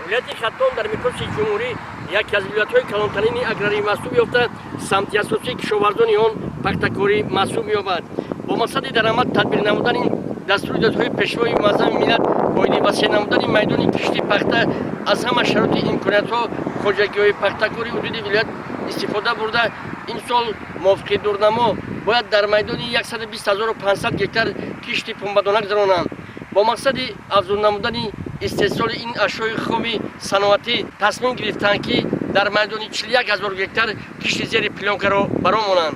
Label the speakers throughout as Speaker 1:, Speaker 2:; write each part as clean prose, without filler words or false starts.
Speaker 1: Вилояти Хатлон дар миқёси ҷумҳурӣ яке аз вилоятҳои калонтарини аграрӣ маҳсуб ёфта, самти асосии кишоварзони он пахтакорӣ маҳсуб меёбад. Бо мақсади дар амал тадбир намудани дастури ҳидоятҳои Пешвои муаззами миллат оиди васеъ намудани майдони кишти пахта, аз ҳама шароити имкониятҳо хоҷагиҳои пахтакори ҳудуди вилоят истифода бурда, имсол мувофиқи дурнамо бояд дар майдони 120 500 гектар кишти пунбадона гузаронанд. Бо мақсади афзун намудани истеҳсоли ин ашёи хоми саноатӣ тасмим гирифтанд, ки дар майдони 41 ҳазор гектар кишти зери плёнкаро баро монанд.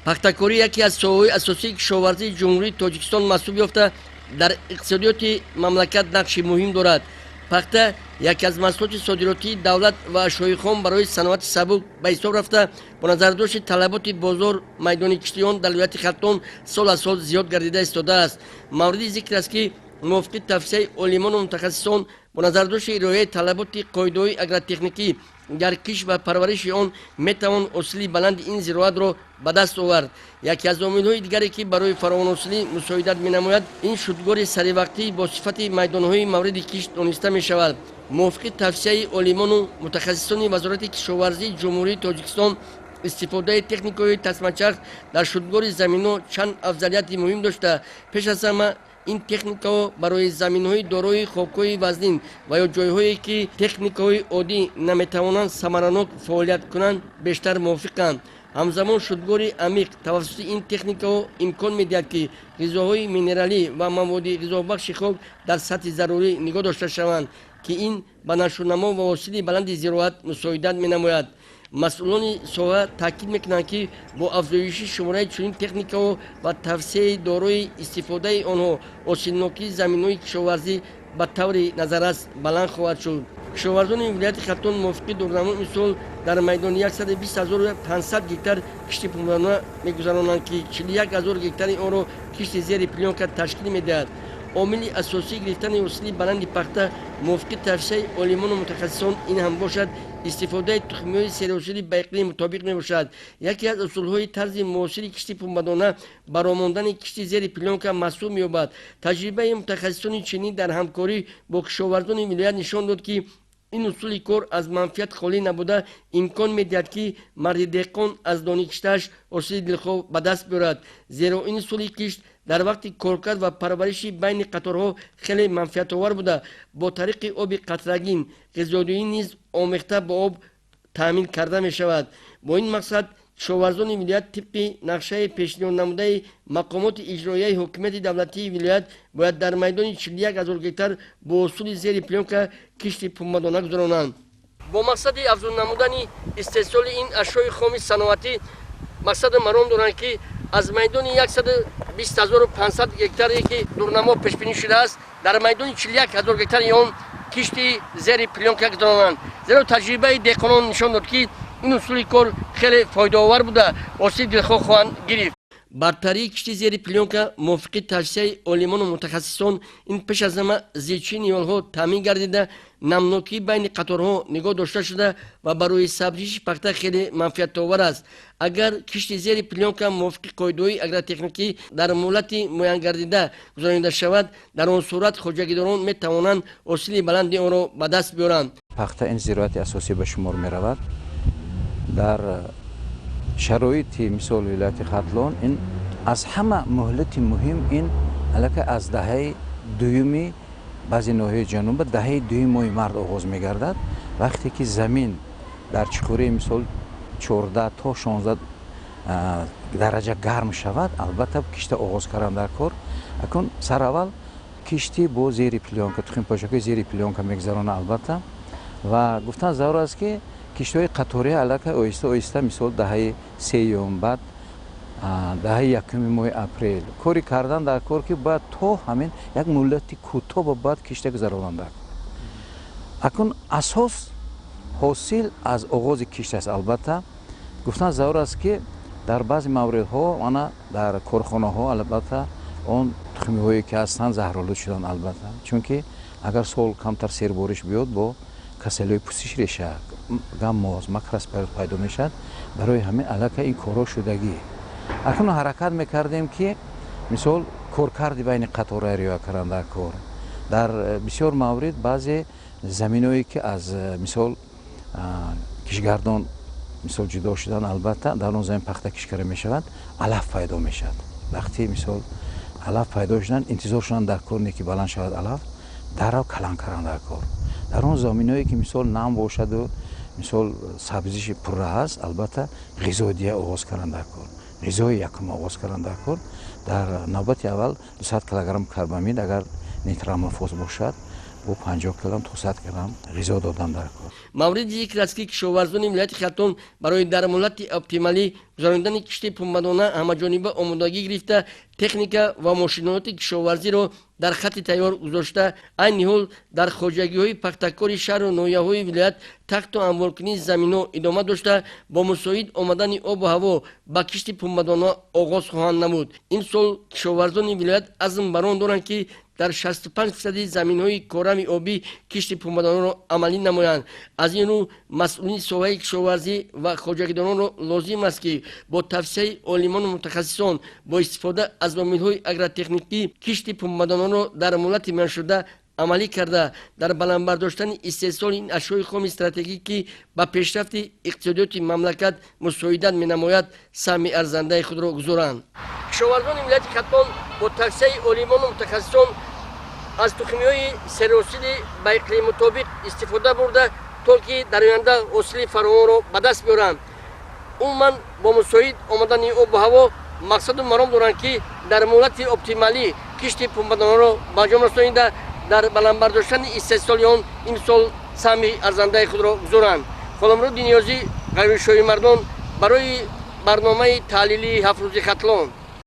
Speaker 1: Пахтакорӣ яке аз соҳаҳои асосии кишоварзии Ҷумҳурии Тоҷикистон маҳсуб ёфта, дар иқтисодиёти мамлакат нақши муҳим дорад. Пахта яке аз маҳсулоти содиротии давлат ва ашёи хом барои саноати сабук ба ҳисоб рафта, бо назардошти талаботи бозор майдони кишти он дар вилояти Хатлон сол аз сол зиёд гардида истодааст. Мавриди зикр аст, ки мувофиқи тавсияи олимону мутахассисон, бо назардошти риояи талаботи қоидаҳои агротехникӣ дар кишт ва парвариши он метавон ҳосили баланди ин зироатро ба даст овард. Яке аз омилҳои дигаре, ки барои фаровонҳосилӣ мусоидат менамояд, ин шудгори саривақтӣ бо сифати майдонҳои мавриди кишт дониста мешавад. Мувофиқи тавсияи олимону мутахассисони Вазорати кишоварзии Ҷумҳурии Тоҷикистон, истифодаи техникаҳои тасмачарх дар шудгори заминҳо чанд афзалияти муҳим дошта, пеш аз ҳама ин техникаҳо барои заминҳои дорои хокҳои вазнин ва ё ҷойҳое, ки техникаҳои оддӣ наметавонанд самаранок фаъолият кунанд, бештар мувофиқанд. Ҳамзамон шудгори амиқ тавассути ин техникаҳо имкон медиҳад, ки ғизоҳои минералӣ ва маводи ғизобахши хок дар сатҳи зарурӣ нигоҳ дошта шаванд, ки ин ба нашъунамо ва ҳосили баланди зироат мусоидат менамояд. Масъулони соҳа таъкид мекунанд, ки бо афзоиши шумораи чунин техникаҳо ва тавсеаи дорои истифодаи онҳо ҳосилнокии заминҳои кишоварзӣ ба таври назаррас баланд хоҳад шуд. Кишоварзони вилояти Хатлон мувофиқи дурнамо имсол дар майдони 120 500 гектар кишти пунбадона мегузаронанд, ки 41 ҳазор гектари онро кишти зери плёнка ташкил медиҳад. Омили асосии гирифтани ҳосили баланди пахта мувофиқи тавсияи олимону мутахассисон ин ҳам бошад истифодаи тухмиҳои серҳосили ба иқлим мутобиқ мебошад. Яке аз усулҳои тарзи муосири кишти пунбадона баромондани кишти зери плёнка маҳсуб меёбад. Таҷрибаи мутахассисони чинӣ дар ҳамкорӣ бо кишоварзони вилоят нишон дод, ки ин усули кор аз манфиат холӣ набуда, имкон медиҳад, ки марди деҳқон аз дони киштааш ҳосили дилхоҳ ба даст биёрад, зеро ин усули кишт дар вақти коркард ва парвариши байни қаторҳо хеле манфиатовар буда, бо тариқи оби қатрагин ғизодиҳӣ низ омехта бо об таъмин карда мешавад. Бо ин мақсад кишоварзони вилоят тибқи нақшаи пешниҳоднамудаи мақомоти иҷроияи ҳокимияти давлатии вилоят бояд дар майдони 41 ҳазор гектар бо усули зери плёнка кишти пунбадона гузаронанд. Бо мақсади афзун намудани истеҳсоли ин ашёи хоми саноатӣ мақсаду маром доранд, ки аз майдони 120 500 гектаре, ки дурнамо пешбинӣ шудааст, дар майдони 41 ҳазор гектари он кишти зери плёнка гузаронанд, зеро таҷрибаи деҳқонон нишон дод, ки ин усули кор хеле фоидаовар буда, ҳосили дилхоҳ хоҳанд гирифт. Бартарии кишти зери плёнка мувофиқи тавсияи олимону мутахассисон ин пеш аз ҳама зичии ниҳолҳо таъмин гардида, намнокии байни қаторҳо нигоҳ дошта шуда ва барои сабзиши пахта хеле манфиатовар аст. Агар кишти зери плёнка мувофиқи қоидаҳои агротехникӣ дар муҳлати муайянгардида гузаронида шавад, дар он сурат хоҷагидорон метавонанд ҳосили баланди онро ба даст биёранд.
Speaker 2: Пахта ин зироати асосӣ ба шумор меравад. Дар шароити мисол вилояти Хатлон ин аз ҳама муҳлати муҳим ин аллакай аз даҳаи дуюми, баъзе ноҳияи ҷануба даҳаи дуюми моҳи март оғоз мегардад, вақте ки замин дар чуқурии мисол 14 то 16 дараҷа гарм шавад, албатта кишта оғоз кардан дар кор. Акун сараввал кишти бо зери плёнка, тухмипошакҳои зери плёнка мегузаронад, албатта. Ва гуфтан зарур аст, ки киштиҳои қаторӣ аллакай оҳиста оҳиста мисол даҳаи сеюм, баъд даҳаи якуми моҳи апрел кори кардан дар кор, ки бояд то ҳамин як муҳлати кӯтоҳ бояд кишта гузаронанд дар. Акун асос ҳосил аз оғози кишт аст. Албатта, гуфтан зарур аст, ки дар баъзе мавридҳо ана дар корхонаҳо албатта он тухмиҳое ки ҳастанд, заҳролуд шуданд, албатта, чунки агар сол камтар сербориш биёд, бо касалиҳои пӯсиши реша, гаммоз, макроспороз пайдо мешавад. Барои ҳамин аллакай ин корҳо шудагӣ. Акнун ҳаракат мекардем, ки мисол коркарди байни қатора риоя кардан дар кор. Дар бисёр маврид баъзе заминое, ки аз мисол кишгардон мисол ҷудо шудан, албатта, дар он замин пахта кишт карда мешавад, алаф пайдо мешавад. Вақти мисол алаф пайдо шудан, интизор шудан дар кор не, ки баланд шавад алаф, даррав калан кардан дар кор. Дар он заминое, ки мисол нам бошаду мисол сабзиши пурра ҳаст, албатта, ғизодиҳия оғоз кардан дар кор, ғизои якум оғоз кардан дар кор. Дар навбати аввал 200 килограмм карбамид, агар нитроаммофос бошад, бо 50 килограмм то 100 килограмм ғизо додан дар кор.
Speaker 1: Мавриди зикр аст, ки кишоварзони вилояти Хатлон барои дар муҳлати оптималӣ гузаронидани кишти пунбадона ҳамаҷониба омодагӣ гирифта, техника ва мошинолоти кишоварзиро дар хатти тайёр гузошта, айни ҳол дар хоҷагиҳои пахтакори шаҳру ноҳияҳои вилоят тахту ҳамворкунии заминҳо идома дошта, бо мусоид омадани обу ҳаво ба кишти пунбадона оғоз хоҳанд намуд. Имсол кишоварзони вилоят азм бар он доранд, ки дар 65 фисади заминҳои корами обӣ кишти пунбадонаро амалӣ намоянд. Аз ин рӯ масъулини соҳаи кишоварзӣ ва хоҷагидоронро лозим аст, ки бо тавсияи олимону мутахассисон, бо истифода аз омилҳои агротехникӣ кишти пунбадонаро дар муҳлати муайяншуда амалӣ карда, дар баланд бардоштани истеҳсоли ин ашёи хоми стратегӣ, ки ба пешрафти иқтисодиёти мамлакат мусоидат менамояд, саҳми арзандаи худро гузоранд. Кишоварзони вилояти Хатлон бо тавсияи олимону мутахассисон аз тухмиҳои серҳосили ба иқлим мутобиқ истифода бурда, то ки дар оянда ҳосили фаровонро ба даст биёранд. Умуман, бо мусоид омадани обу ҳаво мақсаду маром доранд, ки дар муҳлати оптималӣ кишти пунбадонаро ба анҷом расонида, дар баланд бардоштани истеҳсоли он имсол саҳми арзандаи худро гузоранд. Холомуроди Ниёзӣ, Ғайрушои Мардон, барои барномаи таҳлилии «Ҳафтрӯзи Хатлон».